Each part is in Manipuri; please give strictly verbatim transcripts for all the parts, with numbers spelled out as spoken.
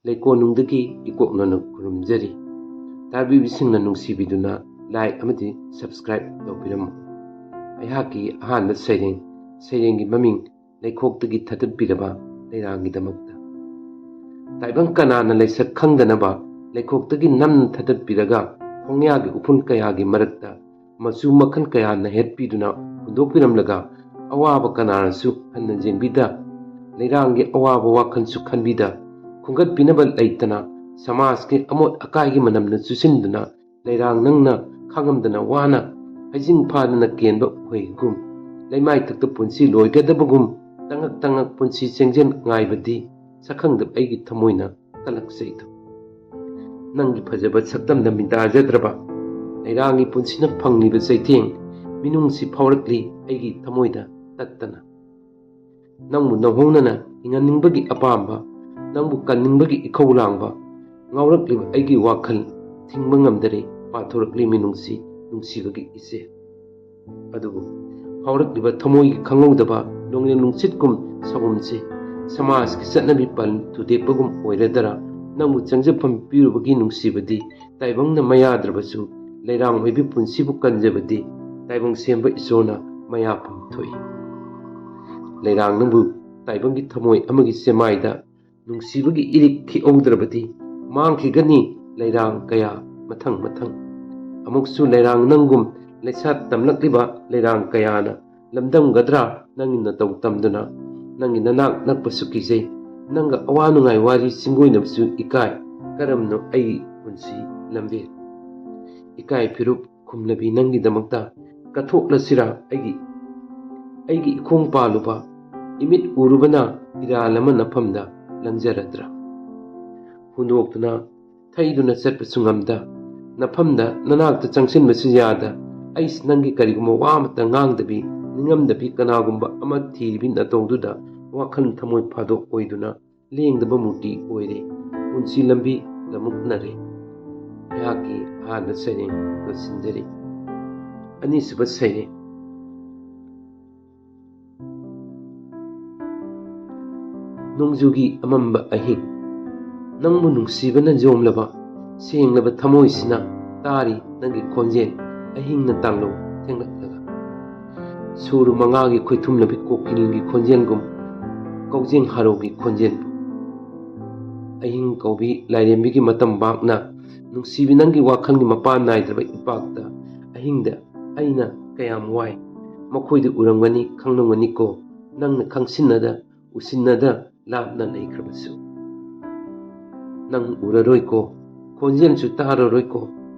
ꯂꯩꯀꯣꯟꯅꯨꯡꯗꯒꯤ ꯏꯀꯣꯛꯅꯅ ꯈꯨꯔꯨꯝꯖꯔꯤ꯫ ꯇꯥꯕꯤꯕꯁꯤꯡꯅ ꯅꯨꯡꯁꯤꯕꯤꯗꯨꯅ like ꯑꯃꯗꯤ subscribe ꯇꯧꯕꯤꯔꯝꯃꯨ꯫ ꯑꯩꯍꯥꯛꯀꯤ ꯑꯍꯥꯟꯕ ꯁꯩꯔꯦꯡ, ꯁꯩꯔꯦꯡꯒꯤ ꯃꯃꯤꯡ ꯂꯩꯈꯣꯛꯇꯒꯤ ꯊꯥꯗꯠꯄꯤꯔꯕ ꯂꯩꯔꯥꯡꯒꯤꯗꯃꯛꯇ꯫ ꯇꯥꯏꯕꯪ ꯀꯅꯥꯅ ꯂꯩꯁꯛ ꯈꯪꯗꯅꯕ ꯂꯩꯈꯣꯛꯇꯒꯤ ꯅꯝꯅ ꯊꯥꯗꯠꯄꯤꯔꯒ ꯈꯣꯡꯌꯥꯒꯤ ꯎꯐꯨꯜ ꯀꯌꯥꯒꯤ ꯃꯔꯛꯇ ꯃꯆꯨ ꯃꯈꯜ ꯀꯌꯥꯅ ꯍꯦꯠꯄꯤꯗꯨꯅ ꯍꯨꯟꯗꯣꯛꯄꯤꯔꯝꯂꯒ ꯑꯋꯥꯕ ꯀꯅꯥꯅꯁꯨ ꯍꯟꯅ ꯌꯦꯡꯕꯤꯗ, ꯂꯩꯔꯥꯡꯒꯤ ꯑꯋꯥꯕ ꯋꯥꯈꯜꯁꯨ ꯈꯟꯕꯤꯗ, ꯈꯨꯝꯒꯠꯄꯤꯅꯕ ꯂꯩꯇꯅ ꯁꯃꯥꯖꯀꯤ ꯑꯃꯣꯠ ꯑꯀꯥꯏꯒꯤ ꯃꯅꯝꯅ ꯆꯨꯁꯤꯟꯗꯨꯅ ꯂꯩꯔꯥꯡ ꯅꯪꯅ ꯈꯥꯡꯉꯝꯗꯅ ꯋꯥꯅ ꯍꯩꯖꯤꯡ ꯐꯥꯗꯅ ꯀꯦꯟꯕ ꯎꯍꯩꯒꯨꯝ ꯂꯩꯃꯥꯏꯊꯛꯇ ꯄꯨꯟꯁꯤ ꯂꯣꯏꯒꯗꯕꯒꯨꯝ ꯇꯉꯛ ꯇꯉꯛ ꯄꯨꯟꯁꯤ ꯆꯦꯡꯖꯦꯜ ꯉꯥꯏꯕꯗꯤ ꯁꯛꯈꯪꯗꯕ ꯑꯩꯒꯤ ꯊꯃꯣꯏꯅ ꯀꯜꯂꯛꯆꯩꯗꯣ꯫ ꯅꯪꯒꯤ ꯐꯖꯕ ꯁꯛꯇꯝꯗ ꯃꯤꯗꯥꯖꯗ꯭ꯔꯕ ꯂꯩꯔꯥꯡꯒꯤ ꯄꯨꯟꯁꯤꯅ ꯐꯪꯂꯤꯕ ꯆꯩꯊꯦꯡ ꯃꯤꯅꯨꯡꯁꯤ ꯐꯥꯎꯔꯛꯂꯤ ꯑꯩꯒꯤ ꯊꯃꯣꯏꯗ ꯇꯠꯇꯅ꯫ ꯅꯪꯕꯨ ꯅꯧꯍꯧꯅꯅ ꯍꯤꯡꯍꯟꯅꯤꯡꯕꯒꯤ ꯑꯄꯥꯝꯕ, ꯅꯪꯕꯨ ꯀꯟꯅꯤꯡꯕꯒꯤ ꯏꯈꯧ ꯂꯥꯡꯕ, ꯉꯥꯎꯔꯛꯂꯤꯕ ꯑꯩꯒꯤ ꯋꯥꯈꯜ ꯊꯤꯡꯕ ꯉꯝꯗꯔꯦ, ꯄꯥꯊꯣꯔꯛꯂꯤ ꯃꯤꯅꯨꯡꯁꯤ, ꯅꯨꯡꯁꯤꯕꯒꯤ ꯏꯆꯦ꯫ ꯑꯗꯨꯕꯨ ꯐꯥꯎꯔꯛꯂꯤꯕ ꯊꯃꯣꯏꯒꯤ ꯈꯪꯍꯧꯗꯕ ꯅꯣꯡꯂꯩ ꯅꯨꯡꯁꯤꯠꯀꯨꯝ ꯁꯥꯎꯒꯨꯝꯁꯦ ꯁꯃꯥꯖꯀꯤ ꯆꯠꯅꯕꯤ ꯄꯟ ꯊꯨꯗꯦꯛꯄꯒꯨꯝ ꯑꯣꯏꯔꯗꯔꯥ? ꯅꯪꯕꯨ ꯆꯪꯖꯐꯝ ꯄꯤꯔꯨꯕꯒꯤ ꯅꯨꯡꯁꯤꯕꯗꯤ ꯇꯥꯏꯕꯪꯅ ꯃꯌꯥꯗ꯭ꯔꯕꯁꯨ ꯂꯩꯔꯥꯡ ꯑꯣꯏꯕꯤ ꯄꯨꯟꯁꯤꯕꯨ ꯀꯟꯖꯕꯗꯤ ꯇꯥꯏꯕꯪ ꯁꯦꯝꯕ ꯏꯁꯣꯔꯅ ꯃꯌꯥꯐꯝ ꯊꯣꯛꯏ꯫ ꯂꯩꯔꯥꯡ ꯅꯪꯕꯨ ꯇꯥꯏꯕꯪꯒꯤ ꯊꯃꯣꯏ ꯑꯃꯒꯤ ꯆꯦꯃꯥꯏꯗ ꯅꯨꯡꯁꯤꯕꯒꯤ ꯏꯔꯤꯛ ꯈꯤꯛꯍꯧꯗ꯭ꯔꯕꯗꯤ ꯃꯥꯡꯈꯤꯒꯅꯤ ꯂꯩꯔꯥꯡ ꯀꯌꯥ ꯃꯊꯪ ꯃꯊꯪ꯫ ꯑꯃꯨꯛꯁꯨ ꯂꯩꯔꯥꯡ ꯅꯪꯒꯨꯝ ꯂꯩꯁꯥ ꯇꯝꯂꯛꯂꯤꯕ ꯂꯩꯔꯥꯡ ꯀꯌꯥꯅ ꯂꯝꯗꯝꯒꯗ꯭ꯔꯥ ꯅꯪꯒꯤ ꯅꯇꯧ ꯇꯝꯗꯨꯅ? ꯅꯪꯒꯤ ꯅꯅꯥꯛ ꯅꯛꯄꯁꯨ ꯀꯤꯖꯩ, ꯅꯪꯒ ꯑꯋꯥ ꯅꯨꯡꯉꯥꯏ ꯋꯥꯔꯤ ꯆꯤꯡꯒꯣꯏꯅꯕꯁꯨ ꯏꯀꯥꯏ꯫ ꯀꯔꯝꯅꯣ ꯑꯩꯒꯤ ꯄꯨꯟꯁꯤ ꯂꯝꯕꯦꯜ? ꯏꯀꯥꯏ ꯐꯤꯔꯨꯞ ꯈꯨꯝꯂꯕꯤ ꯅꯪꯒꯤꯗꯃꯛꯇ ꯀꯠꯊꯣꯛꯂꯁꯤꯔꯥ ꯑꯩꯒꯤ, ꯑꯩꯒꯤ ꯏꯈꯣꯡ ꯄꯥꯜꯂꯨꯕ ꯏꯃꯤꯠ ꯎꯔꯨꯕꯅ ꯏꯔꯥꯜ ꯑꯃ ꯅꯐꯝꯗ ꯂꯪꯖꯔꯗ꯭ꯔꯥ? ꯍꯨꯟꯗꯣꯛꯇꯨꯅ ꯊꯩꯗꯨꯅ ꯆꯠꯄꯁꯨ ꯉꯝꯗ, ꯅꯐꯝꯗ ꯅꯅꯥꯛꯇ ꯆꯪꯁꯤꯟꯕꯁꯨ ꯌꯥꯗ, ꯑꯩꯁꯤ ꯅꯪꯒꯤ ꯀꯔꯤꯒꯨꯝꯕ ꯋꯥ ꯑꯃꯠꯇ ꯉꯥꯡꯗꯕꯤ, ꯅꯤꯡꯉꯝꯗꯕꯤ ꯀꯅꯥꯒꯨꯝꯕ ꯑꯃ ꯊꯤꯔꯤꯕꯤ ꯅꯇꯧꯗꯨꯗ ꯋꯥꯈꯜ ꯊꯃꯣꯏ ꯐꯥꯗꯣꯛ ꯑꯣꯏꯗꯨꯅ ꯂꯦꯡꯗꯕ ꯃꯨꯔꯇꯤ ꯑꯣꯏꯔꯦ꯫ ꯄꯨꯟꯁꯤ ꯂꯝꯕꯤ ꯂꯃꯨꯛꯅꯔꯦ꯫ ꯑꯩꯍꯥꯛꯀꯤ ꯑꯍꯥꯟꯕ ꯁꯩꯔꯦꯡ ꯂꯣꯏꯁꯤꯟꯖꯔꯤ꯫ ꯑꯅꯤꯁꯨꯕ ꯁꯩꯔꯦꯡ꯫ ꯅꯣꯡꯖꯨꯒꯤ ꯑꯃꯝꯕ ꯑꯍꯤꯡ꯫ ꯅꯪꯕꯨ ꯅꯨꯡꯁꯤꯕꯅ ꯌꯣꯝꯂꯕ ꯁꯦꯡꯂꯕ ꯊꯃꯣꯏꯁꯤꯅ ꯇꯥꯔꯤ ꯅꯪꯒꯤ ꯈꯣꯟꯖꯦꯜ ꯑꯍꯤꯡꯅ ꯇꯥꯡꯂꯧ ꯊꯦꯡꯂꯛꯂꯒ꯫ ꯁꯨꯔ ꯃꯉꯥꯒꯤ ꯈꯣꯏꯊꯨꯝꯂꯕꯤ ꯀꯣꯀꯤꯜꯒꯤ ꯈꯣꯟꯖꯦꯜꯒꯨꯝ ꯀꯧꯖꯦꯡ ꯍꯥꯔꯧꯒꯤ ꯈꯣꯟꯖꯦꯜꯕꯨ꯫ ꯑꯍꯤꯡ ꯀꯧꯕꯤ ꯂꯥꯏꯔꯦꯝꯕꯤꯒꯤ ꯃꯇꯝ ꯕꯥꯛꯅ ꯅꯨꯡꯁꯤꯕꯤ ꯅꯪꯒꯤ ꯋꯥꯈꯜꯒꯤ ꯃꯄꯥꯟ ꯅꯥꯏꯗ꯭ꯔꯕ ꯏꯄꯥꯛꯇ ꯑꯍꯤꯡꯗ ꯑꯩꯅ ꯀꯌꯥꯝ ꯋꯥꯏ꯫ ꯃꯈꯣꯏꯗꯤ ꯎꯔꯝꯒꯅꯤ, ꯈꯪꯂꯝꯒꯅꯤꯀꯣ, ꯅꯪꯅ ꯈꯪꯁꯤꯟꯅꯗ ꯎꯁꯤꯟꯅꯗ ꯂꯥꯞꯅ ꯂꯩꯈ꯭ꯔꯕꯁꯨ꯫ ꯅꯪ ꯎꯔꯔꯣꯏꯀꯣ, ꯈꯣꯟꯖꯦꯜꯁꯨ ꯇꯥꯔꯔꯣꯏꯀꯣ꯫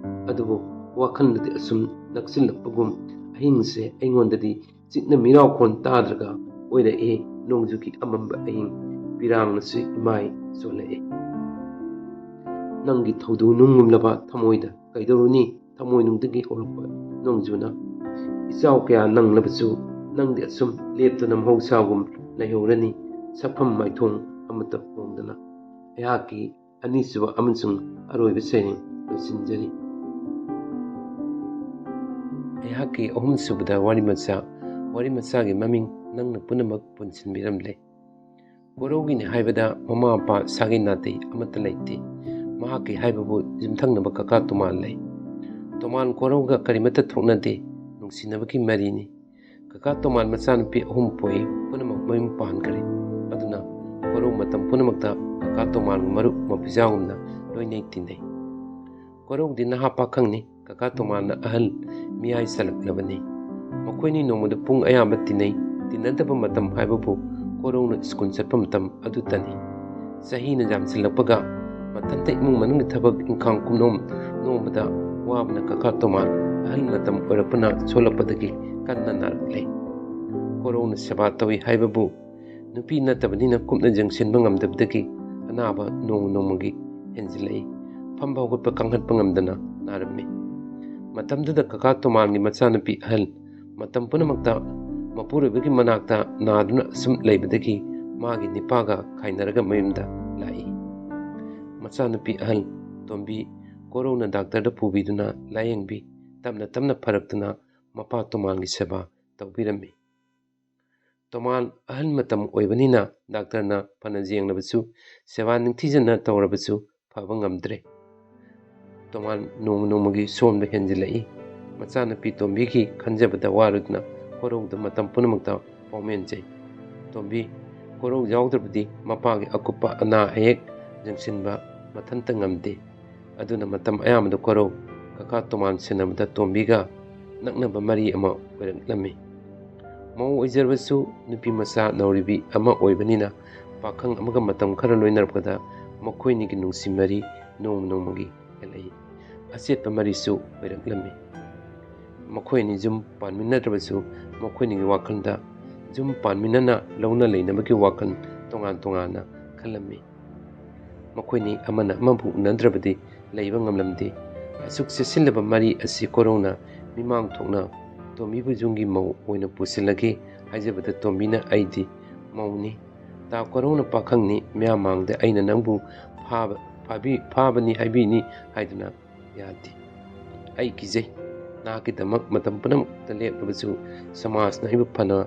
ꯑꯗꯨꯕꯨ ꯋꯥꯈꯜꯗꯗꯤ ꯑꯁꯨꯝ ꯅꯛꯁꯤꯜꯂꯛꯄꯒꯨꯝ ꯑꯍꯤꯡꯁꯦ ꯑꯩꯉꯣꯟꯗꯗꯤ ꯆꯤꯛꯅ ꯃꯤꯔꯥꯎꯈꯣꯟ ꯇꯥꯗ꯭ꯔꯒ ꯑꯣꯏꯔꯛꯏ꯫ ꯅꯣꯡꯖꯨꯒꯤ ꯑꯃꯝꯕ ꯑꯍꯤꯡ ꯄꯤꯔꯥꯡꯅꯁꯨ ꯏꯃꯥꯏ ꯆꯣꯜꯂꯛꯏ꯫ ꯅꯪꯒꯤ ꯊꯧꯗꯨ ꯅꯨꯡꯉꯨꯝꯂꯕ ꯊꯃꯣꯏꯗ ꯀꯩꯗꯧꯔꯨꯅꯤ? ꯊꯃꯣꯏꯅꯨꯡꯗꯒꯤ ꯍꯧꯔꯛꯄ ꯅꯣꯡꯖꯨꯅ ꯏꯆꯥꯎ ꯀꯌꯥ ꯅꯪꯂꯕꯁꯨ ꯅꯪꯗꯤ ꯑꯁꯨꯝ ꯂꯦꯞꯇꯅ ꯃꯍꯧꯁꯥꯒꯨꯝ ꯂꯩꯍꯧꯔꯅꯤ, ꯁꯛꯐꯝ ꯃꯥꯏꯊꯣꯡ ꯑꯃꯠꯇ ꯍꯣꯡꯗꯅ꯫ ꯑꯩꯍꯥꯛꯀꯤ ꯑꯅꯤꯁꯨꯕ ꯑꯃꯁꯨꯡ ꯑꯔꯣꯏꯕ ꯁꯩꯔꯦꯡ ꯂꯣꯏꯁꯤꯟꯖꯔꯤ꯫ ꯑꯩꯍꯥꯛꯀꯤ ꯑꯍꯨꯝꯁꯨꯕꯗ ꯋꯥꯔꯤ ꯃꯆꯥ, ꯋꯥꯔꯤ ꯃꯆꯥꯒꯤ ꯃꯃꯤꯡ ꯅꯪꯅ ꯄꯨꯝꯅꯃꯛ ꯄꯨꯟꯁꯤꯟꯕꯤꯔꯝꯂꯦ꯫ ꯀꯣꯔꯧꯒꯤꯅꯤ ꯍꯥꯏꯕꯗ ꯃꯃꯥ ꯃꯄꯥ ꯁꯥꯒꯩ ꯅꯥꯇꯩ ꯑꯃꯠꯇ ꯂꯩꯇꯦ꯫ ꯃꯍꯥꯛꯀꯤ ꯍꯥꯏꯕꯕꯨ ꯌꯨꯝꯊꯪꯅꯕ ꯀꯀꯥ ꯇꯣꯃꯥꯟ ꯂꯩ꯫ ꯇꯣꯃꯥꯟ ꯀꯣꯔꯧꯒ ꯀꯔꯤꯃꯠꯇ ꯊꯣꯛꯅꯗꯦ, ꯅꯨꯡꯁꯤꯅꯕꯒꯤ ꯃꯔꯤꯅꯤ꯫ ꯀꯀꯥ ꯇꯣꯃꯥꯟ ꯃꯆꯥꯅꯨꯄꯤ ꯑꯍꯨꯝ ꯄꯣꯛꯏ, ꯄꯨꯝꯅꯃꯛ ꯃꯌꯨꯝ ꯄꯥꯟꯈ꯭ꯔꯦ꯫ ꯑꯗꯨꯅ ꯀꯣꯔꯧ ꯃꯇꯝ ꯄꯨꯝꯅꯃꯛꯇ ꯀꯀꯥ ꯇꯣꯃꯥꯟꯒ ꯃꯔꯨꯞ ꯃꯄꯤꯖꯥꯒꯨꯝꯅ ꯂꯣꯏꯅꯩ ꯇꯤꯟꯅꯩ꯫ ꯀꯣꯔꯧꯗꯤ ꯅꯍꯥ ꯄꯥꯈꯪꯅꯤ, ꯀꯀꯥ ꯇꯣꯃꯥꯟꯅ ꯑꯍꯜ ꯃꯤꯌꯥꯏ ꯆꯜꯂꯛꯂꯕꯅꯤ꯫ ꯃꯈꯣꯏꯅꯤ ꯅꯣꯡꯃꯗ ꯄꯨꯡ ꯑꯌꯥꯝꯕ ꯇꯤꯟꯅꯩ꯫ ꯇꯤꯟꯅꯗꯕ ꯃꯇꯝ ꯍꯥꯏꯕꯕꯨ ꯀꯣꯔꯧꯅ ꯁ꯭ꯀꯨꯜ ꯆꯠꯄ ꯃꯇꯝ ꯑꯗꯨꯇꯅꯤ꯫ ꯆꯍꯤꯅ ꯌꯥꯝꯁꯤꯜꯂꯛꯄꯒ ꯃꯊꯟꯇ ꯏꯃꯨꯡ ꯃꯅꯨꯡꯒꯤ ꯊꯕꯛ ꯏꯪꯈꯥꯡ ꯀꯨꯞꯅꯣꯝ ꯅꯣꯝꯕꯗ ꯋꯥꯕꯅ ꯀꯀꯥ ꯇꯣꯃꯥꯟ ꯑꯍꯜ ꯃꯇꯝ ꯑꯣꯏꯔꯛꯄꯅ ꯁꯣꯜꯂꯛꯄꯗꯒꯤ ꯀꯟꯅ ꯅꯥꯔꯛꯂꯦ꯫ ꯀꯣꯔꯧꯅ ꯁꯦꯕꯥ ꯇꯧꯏ ꯍꯥꯏꯕꯕꯨ ꯅꯨꯄꯤ ꯅꯠꯇꯕꯅꯤꯅ ꯀꯨꯞꯅ ꯌꯦꯡꯁꯤꯟꯕ ꯉꯝꯗꯕꯗꯒꯤ ꯑꯅꯥꯕ ꯅꯣꯡꯃ ꯅꯣꯡꯃꯒꯤ ꯍꯦꯟꯖꯤꯜꯂꯛꯏ꯫ ꯐꯝꯕ ꯍꯧꯒꯠꯄ ꯀꯥꯡꯈꯠꯄ ꯉꯝꯗꯅ ꯅꯥꯔꯝꯃꯤ꯫ ꯃꯇꯝꯗꯨꯗ ꯀꯀꯥ ꯇꯣꯃꯥꯟꯒꯤ ꯃꯆꯥꯅꯨꯄꯤ ꯑꯍꯜ ꯃꯇꯝ ꯄꯨꯝꯅꯃꯛꯇ ꯃꯄꯨꯔꯣꯏꯕꯒꯤ ꯃꯅꯥꯛꯇ ꯅꯥꯗꯨꯅ ꯑꯁꯨꯝ ꯂꯩꯕꯗꯒꯤ ꯃꯥꯒꯤ ꯅꯤꯄꯥꯒ ꯈꯥꯏꯅꯔꯒ ꯃꯌꯨꯝꯗ ꯂꯥꯛꯏ꯫ ꯃꯆꯥꯅꯨꯄꯤ ꯑꯍꯜ ꯇꯣꯝꯕꯤ ꯀꯣꯔꯧꯅ ꯗꯥꯛꯇꯔꯗ ꯄꯨꯕꯤꯗꯨꯅ ꯂꯥꯌꯦꯡꯕꯤ꯫ ꯇꯞꯅ ꯇꯞꯅ ꯐꯔꯛꯇꯨꯅ ꯃꯄꯥ ꯇꯣꯃꯥꯟꯒꯤ ꯁꯦꯕꯥ ꯇꯧꯕꯤꯔꯝꯃꯤ꯫ ꯇꯣꯃꯥꯟ ꯑꯍꯜ ꯃꯇꯝ ꯑꯣꯏꯕꯅꯤꯅ ꯗꯥꯛꯇꯔꯅ ꯐꯅ ꯌꯦꯡꯂꯕꯁꯨ, ꯁꯦꯕꯥ ꯅꯤꯡꯊꯤꯖꯅ ꯇꯧꯔꯕꯁꯨ ꯐꯕ ꯉꯝꯗ꯭ꯔꯦ꯫ ꯇꯣꯃꯥꯟ ꯅꯣꯡꯃ ꯅꯣꯡꯃꯒꯤ ꯁꯣꯟꯕ ꯍꯦꯟꯖꯤꯜꯂꯛꯏ꯫ ꯃꯆꯥꯅꯨꯄꯤ ꯇꯣꯝꯕꯤꯒꯤ ꯈꯟꯖꯕꯗ ꯋꯥꯔꯨꯗꯨꯅ ꯀꯣꯔꯧꯗ ꯃꯇꯝ ꯄꯨꯝꯅꯃꯛꯇ ꯄꯥꯎꯃꯦꯟ ꯆꯩ꯫ ꯇꯣꯝꯕꯤ, ꯀꯣꯔꯧ ꯌꯥꯎꯗ꯭ꯔꯕꯗꯤ ꯃꯄꯥꯒꯤ ꯑꯀꯨꯞꯄ ꯑꯅꯥ ꯑꯌꯦꯛ ꯌꯦꯡꯁꯤꯟꯕ ꯃꯊꯟꯇ ꯉꯝꯗꯦ꯫ ꯑꯗꯨꯅ ꯃꯇꯝ ꯑꯌꯥꯝꯕꯗ ꯀꯣꯔꯧ ꯀꯀꯥ ꯇꯣꯃꯥꯟ ꯁꯦꯟꯅꯕꯗ ꯇꯣꯝꯕꯤꯒ ꯅꯛꯅꯕ ꯃꯔꯤ ꯑꯃ ꯑꯣꯏꯔꯛꯂꯝꯃꯤ꯫ ꯃꯧ ꯑꯣꯏꯖꯔꯕꯁꯨ ꯅꯨꯄꯤ ꯃꯆꯥ ꯅꯧꯔꯤꯕꯤ ꯑꯃ ꯑꯣꯏꯕꯅꯤꯅ ꯄꯥꯈꯪ ꯑꯃꯒ ꯃꯇꯝ ꯈꯔ ꯂꯣꯏꯅꯔꯛꯄꯗ ꯃꯈꯣꯏꯅꯤꯒꯤ ꯅꯨꯡꯁꯤ ꯃꯔꯤ ꯅꯣꯡꯃ ꯅꯣꯡꯃꯒꯤ ꯍꯦꯜꯂꯛꯏ꯫ ꯑꯆꯦꯠꯄ ꯃꯔꯤꯁꯨ ꯑꯣꯏꯔꯛꯂꯝꯃꯤ꯫ ꯃꯈꯣꯏ ꯑꯅꯤ ꯌꯨꯝ ꯄꯥꯟꯃꯤꯟꯅꯗ꯭ꯔꯕꯁꯨ ꯃꯈꯣꯏꯅꯤꯒꯤ ꯋꯥꯈꯜꯗ ꯌꯨꯝ ꯄꯥꯟꯃꯤꯟꯅꯅ ꯂꯧꯅ ꯂꯩꯅꯕꯒꯤ ꯋꯥꯈꯜ ꯇꯣꯉꯥꯟ ꯇꯣꯉꯥꯟꯅ ꯈꯜꯂꯝꯃꯤ꯫ ꯃꯈꯣꯏꯅꯤ ꯑꯃꯅ ꯑꯃꯕꯨ ꯎꯅꯗ꯭ꯔꯕꯗꯤ ꯂꯩꯕ ꯉꯝꯂꯝꯗꯦ꯫ ꯑꯁꯨꯛ ꯆꯦꯠꯁꯤꯜꯂꯕ ꯃꯔꯤ ꯑꯁꯤ ꯀꯣꯔꯧꯅ ꯃꯤꯃꯥꯡ ꯊꯣꯛꯅ ꯇꯣꯝꯕꯤꯕꯨ ꯌꯨꯝꯒꯤ ꯃꯧ ꯑꯣꯏꯅ ꯄꯨꯁꯤꯜꯂꯒꯦ ꯍꯥꯏꯖꯕꯗ ꯇꯣꯝꯕꯤꯅ, "ꯑꯩꯗꯤ ꯃꯧꯅꯤ, ꯇꯥ ꯀꯣꯔꯧꯅ ꯄꯥꯈꯪꯅꯤ, ꯃꯤꯌꯥꯝ ꯃꯥꯡꯗ ꯑꯩꯅ ꯅꯪꯕꯨ ꯐꯥꯕ-, ꯐꯥꯕꯤ-, ꯐꯥꯕꯅꯤ ꯍꯥꯏꯕꯤꯅꯤ" ꯍꯥꯏꯗꯨꯅ ꯌꯥꯗꯦ꯫ "ꯑꯩ ꯀꯤꯖꯩ꯫ ꯅꯍꯥꯛꯀꯤꯗꯃꯛ ꯃꯇꯝ ꯄꯨꯝꯅꯃꯛꯇ ꯂꯦꯞꯂꯕꯁꯨ ꯁꯃꯥꯖꯅ ꯑꯩꯕꯨ ꯐꯅ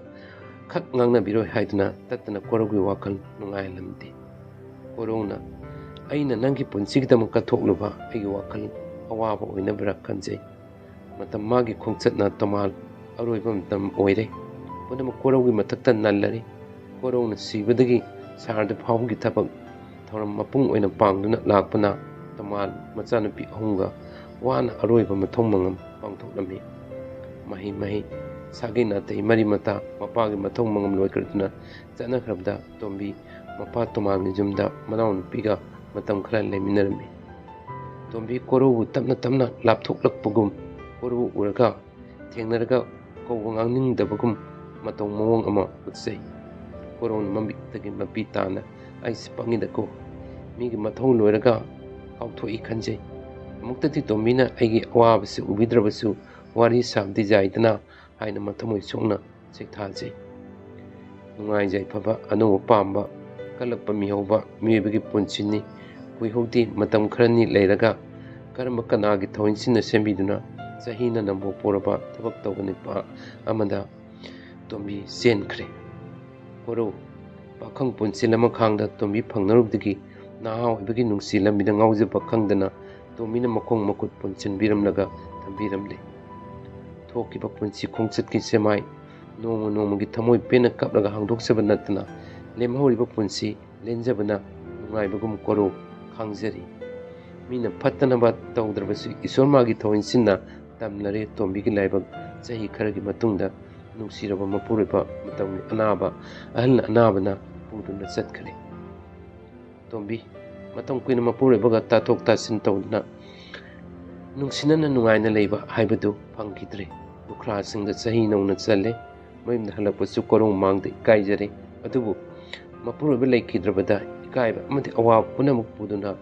ꯈꯛ ꯉꯥꯡꯅꯕꯤꯔꯣꯏ" ꯍꯥꯏꯗꯨꯅ ꯇꯠꯇꯅ ꯀꯣꯔꯧꯒꯤ ꯋꯥꯈꯜ ꯅꯨꯡꯉꯥꯏꯍꯜꯂꯝꯗꯦ꯫ ꯀꯣꯔꯧꯅ, "ꯑꯩꯅ ꯅꯪꯒꯤ ꯄꯨꯟꯁꯤꯒꯤꯗꯃꯛ ꯀꯠꯊꯣꯛꯂꯨꯕ ꯑꯩꯒꯤ ꯋꯥꯈꯜ ꯑꯋꯥꯕ ꯑꯣꯏꯅꯕ꯭ꯔꯥ ꯈꯟꯖꯩ꯫ ꯃꯇꯝ ꯃꯥꯒꯤ ꯈꯣꯡꯆꯠꯅ ꯇꯣꯃꯥꯟ ꯑꯔꯣꯏꯕ ꯃꯇꯝ ꯑꯣꯏꯔꯦ꯫ ꯄꯨꯝꯅꯃꯛ ꯀꯣꯔꯧꯒꯤ ꯃꯊꯛꯇ ꯅꯜꯂꯔꯦ꯫ ꯀꯣꯔꯧꯅ ꯁꯤꯕꯗꯒꯤ ꯁꯍꯔꯗ ꯐꯥꯎꯕꯒꯤ ꯊꯕꯛ ꯊꯧꯔꯝ ꯃꯄꯨꯡ ꯑꯣꯏꯅ ꯄꯥꯡꯗꯨꯅ ꯂꯥꯛꯄꯅ ꯇꯣꯃꯥꯟ ꯃꯆꯥꯅꯨꯄꯤ ꯑꯍꯨꯝꯒ ꯋꯥꯅ ꯑꯔꯣꯏꯕ ꯃꯊꯧ ꯃꯉꯝ ꯄꯥꯡꯊꯣꯛꯂꯝꯃꯤ꯫ ꯃꯍꯩ ꯃꯍꯩ, ꯁꯥꯒꯩ ꯅꯥꯇꯩ ꯃꯔꯤ ꯃꯇꯥ, ꯃꯄꯥꯒꯤ ꯃꯊꯧ ꯃꯉꯝ ꯂꯣꯏꯈ꯭ꯔꯗꯨꯅ ꯆꯠꯅꯈ꯭ꯔꯕꯗ ꯇꯣꯝꯕꯤ ꯃꯄꯥ ꯇꯣꯃꯥꯟꯒꯤ ꯌꯨꯝꯗ ꯃꯅꯥꯎꯅꯨꯄꯤꯒ ꯃꯇꯝ ꯈꯔ ꯂꯩꯃꯤꯟꯅꯔꯝꯃꯤ꯫ ꯇꯣꯝꯕꯤ ꯀꯣꯔꯧꯕꯨ ꯇꯞꯅ ꯇꯞꯅ ꯂꯥꯞꯊꯣꯛꯂꯛꯄꯒꯨꯝ, ꯀꯣꯔꯧꯕꯨ ꯎꯔꯒ ꯊꯦꯡꯅꯔꯒ ꯀꯧꯕ ꯉꯥꯡꯅꯤꯡꯗꯕꯒꯨꯝ ꯃꯇꯧ ꯃꯑꯣꯡ ꯑꯃ ꯎꯠꯆꯩ꯫ ꯀꯣꯔꯧꯅ ꯃꯃꯤꯠꯇꯒꯤ ꯃꯄꯤ ꯇꯥꯅ, "ꯑꯩꯁꯦ ꯄꯪꯉꯤꯗꯀꯣ, ꯃꯤꯒꯤ ꯃꯊꯧ ꯂꯣꯏꯔꯒ ꯀꯥꯎꯊꯣꯛꯏ ꯈꯟꯖꯩ꯫ ꯑꯃꯨꯛꯇꯗꯤ ꯇꯣꯝꯕꯤꯅ ꯑꯩꯒꯤ ꯑꯋꯥꯕꯁꯤ ꯎꯕꯤꯗ꯭ꯔꯕꯁꯨ ꯋꯥꯔꯤ ꯁꯥꯕꯗꯤ ꯌꯥꯏꯗꯅ" ꯍꯥꯏꯅ ꯃꯊꯃꯣꯏ ꯁꯣꯛꯅ ꯆꯦꯛꯊꯥꯖꯩ꯫ ꯅꯨꯡꯉꯥꯏ ꯌꯥꯏꯐꯕ, ꯑꯅꯧꯕ ꯄꯥꯝꯕ, ꯀꯜꯂꯛꯄ ꯃꯤꯍꯧꯕ ꯃꯤꯑꯣꯏꯕꯒꯤ ꯄꯨꯟꯁꯤꯅꯤ꯫ ꯀꯨꯏꯍꯧꯗꯦ, ꯃꯇꯝ ꯈꯔꯅꯤ ꯂꯩꯔꯒ ꯀꯔꯝꯕ ꯀꯅꯥꯒꯤ ꯊꯧꯑꯣꯏꯟꯁꯤꯟꯅ ꯁꯦꯝꯕꯤꯗꯨꯅ ꯆꯍꯤꯅ ꯅꯝꯕꯣ ꯄꯣꯔꯕ ꯊꯕꯛ ꯇꯧꯕ ꯅꯨꯄꯥ ꯑꯃꯗ ꯇꯣꯝꯕꯤ ꯆꯦꯟꯈ꯭ꯔꯦ꯫ ꯀꯣꯔꯧ, ꯄꯥꯈꯪ ꯄꯨꯟꯁꯤ ꯂꯃꯈꯥꯡꯗ ꯇꯣꯝꯕꯤ ꯐꯪꯅꯔꯨꯕꯗꯒꯤ ꯅꯍꯥ ꯑꯣꯏꯕꯒꯤ ꯅꯨꯡꯁꯤ ꯂꯝꯕꯤꯗ ꯉꯥꯎꯖꯕ ꯈꯪꯗꯅ ꯇꯣꯝꯕꯤꯅ ꯃꯈꯣꯡ ꯃꯈꯨꯠ ꯄꯨꯟꯁꯤꯟꯕꯤꯔꯝꯂꯒ ꯊꯝꯕꯤꯔꯝꯂꯦ꯫ ꯊꯣꯛꯈꯤꯕ ꯄꯨꯟꯁꯤ ꯈꯣꯡꯆꯠꯀꯤ ꯁꯦꯃꯥꯏ ꯅꯣꯡꯃ ꯅꯣꯡꯃꯒꯤ ꯊꯃꯣꯏ ꯄꯦꯟꯅ ꯀꯞꯂꯒ ꯍꯥꯡꯗꯣꯛꯆꯕ ꯅꯠꯇꯅ ꯂꯦꯝꯍꯧꯔꯤꯕ ꯄꯨꯟꯁꯤ ꯂꯦꯟꯖꯕꯅ ꯅꯨꯡꯉꯥꯏꯕꯒꯨꯝ ꯀꯣꯔꯧ ꯈꯥꯡꯖꯔꯤ꯫ ꯃꯤꯅ ꯐꯠꯇꯅꯕ ꯇꯧꯗ꯭ꯔꯕꯁꯨ ꯏꯁꯣꯔ ꯃꯥꯒꯤ ꯊꯧꯑꯣꯏꯟꯁꯤꯟꯅ ꯇꯝꯅꯔꯦ ꯇꯣꯝꯕꯤꯒꯤ ꯂꯥꯏꯕꯛ꯫ ꯆꯍꯤ ꯈꯔꯒꯤ ꯃꯇꯨꯡꯗ ꯅꯨꯡꯁꯤꯔꯕ ꯃꯄꯨꯔꯣꯏꯕ ꯃꯇꯝꯒꯤ ꯑꯅꯥꯕ ꯑꯍꯜ ꯑꯅꯥꯕꯅ ꯄꯨꯗꯨꯅ ꯆꯠꯈ꯭ꯔꯦ꯫ ꯇꯣꯝꯕꯤ ꯃꯇꯝ ꯀꯨꯏꯅ ꯃꯄꯨꯔꯣꯏꯕꯒ ꯇꯥꯊꯣꯛ ꯇꯥꯁꯤꯟ ꯇꯧꯗꯨꯅ ꯅꯨꯡꯁꯤꯅꯅ ꯅꯨꯡꯉꯥꯏꯅ ꯂꯩꯕ ꯍꯥꯏꯕꯗꯨ ꯐꯪꯈꯤꯗ꯭ꯔꯦ꯫ ꯂꯨꯈ꯭ꯔꯥꯁꯤꯡꯗ ꯆꯍꯤ ꯅꯧꯅ ꯆꯜꯂꯦ꯫ ꯃꯌꯨꯝꯗ ꯍꯜꯂꯛꯄꯁꯨ ꯀꯣꯔꯧ ꯃꯥꯡꯗ ꯏꯀꯥꯏꯖꯔꯦ꯫ ꯑꯗꯨꯕꯨ ꯃꯄꯨꯔꯣꯏꯕ ꯂꯩꯈꯤꯗ꯭ꯔꯕꯗ ꯏꯀꯥꯏꯕ ꯑꯃꯗꯤ ꯑꯋꯥꯕ ꯄꯨꯝꯅꯃꯛ ꯄꯨꯗꯨꯅ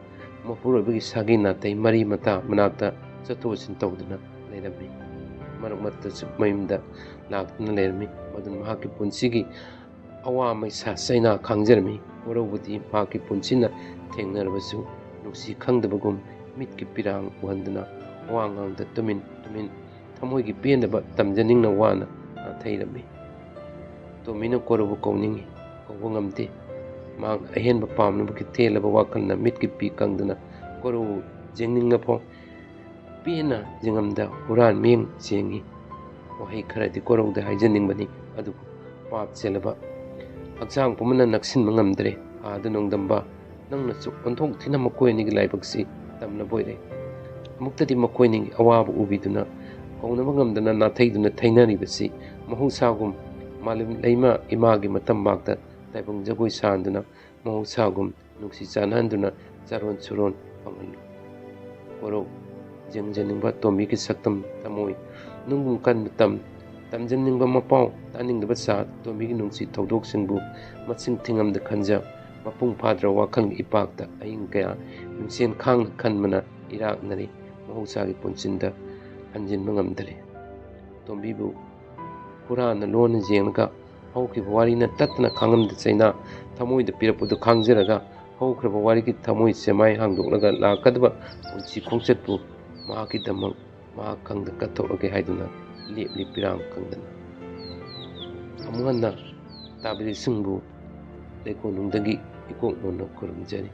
ꯃꯄꯨꯔꯣꯏꯕꯒꯤ ꯁꯥꯒꯩ ꯅꯥꯇꯩ ꯃꯔꯤ ꯃꯇꯥ ꯃꯅꯥꯛꯇ ꯆꯠꯊꯣꯛ ꯆꯠꯁꯤꯟ ꯇꯧꯗꯨꯅ ꯂꯩꯔꯝꯃꯤ꯫ ꯃꯔꯛ ꯃꯔꯛꯇꯁꯨ ꯃꯌꯨꯝꯗ ꯂꯥꯛꯇꯨꯅ ꯂꯩꯔꯝꯃꯤ꯫ ꯃꯗꯨꯅ ꯃꯍꯥꯛꯀꯤ ꯄꯨꯟꯁꯤꯒꯤ ꯑꯋꯥ ꯃꯩꯁꯥ ꯆꯩꯅꯥ ꯈꯥꯡꯖꯔꯝꯃꯤ꯫ ꯀꯣꯔꯧꯕꯨꯗꯤ ꯃꯍꯥꯛꯀꯤ ꯄꯨꯟꯁꯤꯅ ꯊꯦꯡꯅꯔꯕꯁꯨ ꯅꯨꯡꯁꯤ ꯈꯪꯗꯕꯒꯨꯝ ꯃꯤꯠꯀꯤ ꯄꯤꯔꯥꯡ ꯎꯍꯟꯗꯨꯅ ꯋꯥ ꯉꯥꯡꯗ ꯇꯨꯃꯤꯟ ꯇꯨꯃꯤꯟ ꯊꯃꯣꯏꯒꯤ ꯄꯦꯟꯗꯕ ꯇꯝꯖꯅꯤꯡꯅ ꯋꯥꯅ ꯅꯥꯊꯩꯔꯝꯃꯤ꯫ ꯇꯣꯝꯕꯤꯅ ꯀꯣꯔꯧꯕꯨ ꯀꯧꯅꯤꯡꯏ, ꯀꯧꯕ ꯉꯝꯗꯦ꯫ ꯃꯍꯥꯛꯅ ꯑꯍꯦꯟꯕ ꯄꯥꯝꯅꯕꯒꯤ ꯊꯦꯜꯂꯕ ꯋꯥꯈꯜꯅ ꯃꯤꯠꯀꯤ ꯄꯤ ꯀꯪꯗꯨꯅ ꯀꯣꯔꯧ ꯌꯦꯡꯅꯤꯡꯂꯐꯥꯎ ꯄꯦꯟꯅ ꯌꯦꯡꯉꯝꯗ ꯍꯨꯔꯥꯟ ꯃꯤꯠꯌꯦꯡ ꯆꯦꯡꯏ꯫ ꯋꯥꯍꯩ ꯈꯔꯗꯤ ꯀꯣꯔꯧꯗ ꯍꯥꯏꯖꯅꯤꯡꯕꯅꯤ, ꯑꯗꯨꯕꯨ ꯄꯥꯞ ꯆꯦꯜꯂꯕ ꯍꯛꯆꯥꯡ ꯄꯨꯝꯕꯅ ꯅꯛꯁꯤꯟꯕ ꯉꯝꯗ꯭ꯔꯦ꯫ ꯑꯥꯗ ꯅꯣꯡꯗꯝꯕ, ꯅꯪꯅꯁꯨ ꯑꯣꯟꯊꯣꯛ ꯊꯤꯅ ꯃꯈꯣꯏ ꯑꯅꯤꯒꯤ ꯂꯥꯏꯕꯛꯁꯤ ꯇꯝꯂꯕ ꯑꯣꯏꯔꯦ꯫ ꯑꯃꯨꯛꯇꯗꯤ ꯃꯈꯣꯏ ꯑꯅꯤꯒꯤ ꯑꯋꯥꯕ ꯎꯕꯤꯗꯨꯅ ꯀꯧꯅꯕ ꯉꯝꯗꯅ ꯅꯥꯊꯩꯗꯨꯅ ꯊꯩꯅꯔꯤꯕꯁꯤ ꯃꯍꯧꯁꯥꯒꯨꯝ ꯃꯥꯂꯦꯝ ꯂꯩꯃ ꯏꯃꯥꯒꯤ ꯃꯇꯝꯕꯥꯛꯇ ꯇꯥꯏꯕꯪ ꯖꯒꯣꯏ ꯁꯥꯍꯟꯗꯨꯅ ꯃꯍꯧꯁꯥꯒꯨꯝ ꯅꯨꯡꯁꯤ ꯆꯥꯟꯅꯍꯟꯗꯨꯅ ꯆꯥꯔꯣꯟ ꯁꯨꯔꯣꯟ ꯐꯪꯍꯜꯂꯨ꯫ ꯀꯣꯔꯧ, ꯌꯦꯡꯖꯅꯤꯡꯕ ꯇꯣꯝꯕꯤꯒꯤ ꯁꯛꯇꯝ ꯊꯃꯣꯏ ꯅꯨꯡꯕꯨꯝ ꯀꯟꯕ ꯇꯝ, ꯇꯝꯖꯅꯤꯡꯕ ꯃꯄꯥꯎ ꯇꯥꯅꯤꯡꯗꯕ ꯆꯥ ꯇꯣꯝꯕꯤꯒꯤ ꯅꯨꯡꯁꯤ ꯊꯧꯗꯣꯛꯁꯤꯡꯕꯨ ꯃꯁꯤꯡ ꯊꯤꯉꯝꯗ ꯈꯟꯖ, ꯃꯄꯨꯡ ꯐꯥꯗ꯭ꯔꯕ ꯋꯥꯈꯜꯒꯤ ꯏꯄꯥꯛꯇ ꯑꯍꯤꯡ ꯀꯌꯥ ꯃꯤꯡꯁꯦꯟ ꯈꯥꯡꯅ ꯈꯟꯕꯅ ꯏꯔꯥꯛꯅꯔꯤ꯫ ꯃꯍꯧꯁꯥꯒꯤ ꯄꯨꯟꯁꯤꯟꯗ ꯍꯟꯖꯤꯟꯕ ꯉꯝꯗꯔꯦ꯫ ꯇꯣꯝꯕꯤꯕꯨ ꯍꯨꯔꯥꯟꯅ ꯂꯣꯟꯅ ꯌꯦꯡꯂꯒ ꯍꯧꯈꯤꯕ ꯋꯥꯔꯤꯅ ꯇꯠꯇꯅ ꯈꯥꯡꯉꯝꯗ ꯆꯩꯅꯥ ꯊꯃꯣꯏꯗ ꯄꯤꯔꯛꯄꯗꯨ ꯈꯥꯡꯖꯔꯒ ꯍꯧꯈ꯭ꯔꯕ ꯋꯥꯔꯤꯒꯤ ꯊꯃꯣꯏ ꯆꯦꯃꯥꯏ ꯍꯥꯡꯗꯣꯛꯂꯒ ꯂꯥꯛꯀꯗꯕ ꯄꯨꯟꯁꯤ ꯈꯣꯡꯆꯠꯄꯨ ꯃꯍꯥꯛꯀꯤꯗꯃꯛ ꯃꯍꯥꯛ ꯈꯪꯗ ꯀꯠꯊꯣꯛꯂꯒꯦ ꯍꯥꯏꯗꯨꯅ ꯂꯦꯞꯂꯤ ꯄꯤꯔꯥꯡ ꯈꯪꯗꯅ꯫ ꯑꯃꯨꯛ ꯍꯟꯅ ꯇꯥꯕꯤꯔꯤꯁꯤꯡꯕꯨ ꯂꯩꯀꯣꯜꯅꯨꯡꯗꯒꯤ ꯏꯀꯣꯛ ꯅꯣꯟꯅ ꯈꯨꯔꯨꯝꯖꯔꯤ꯫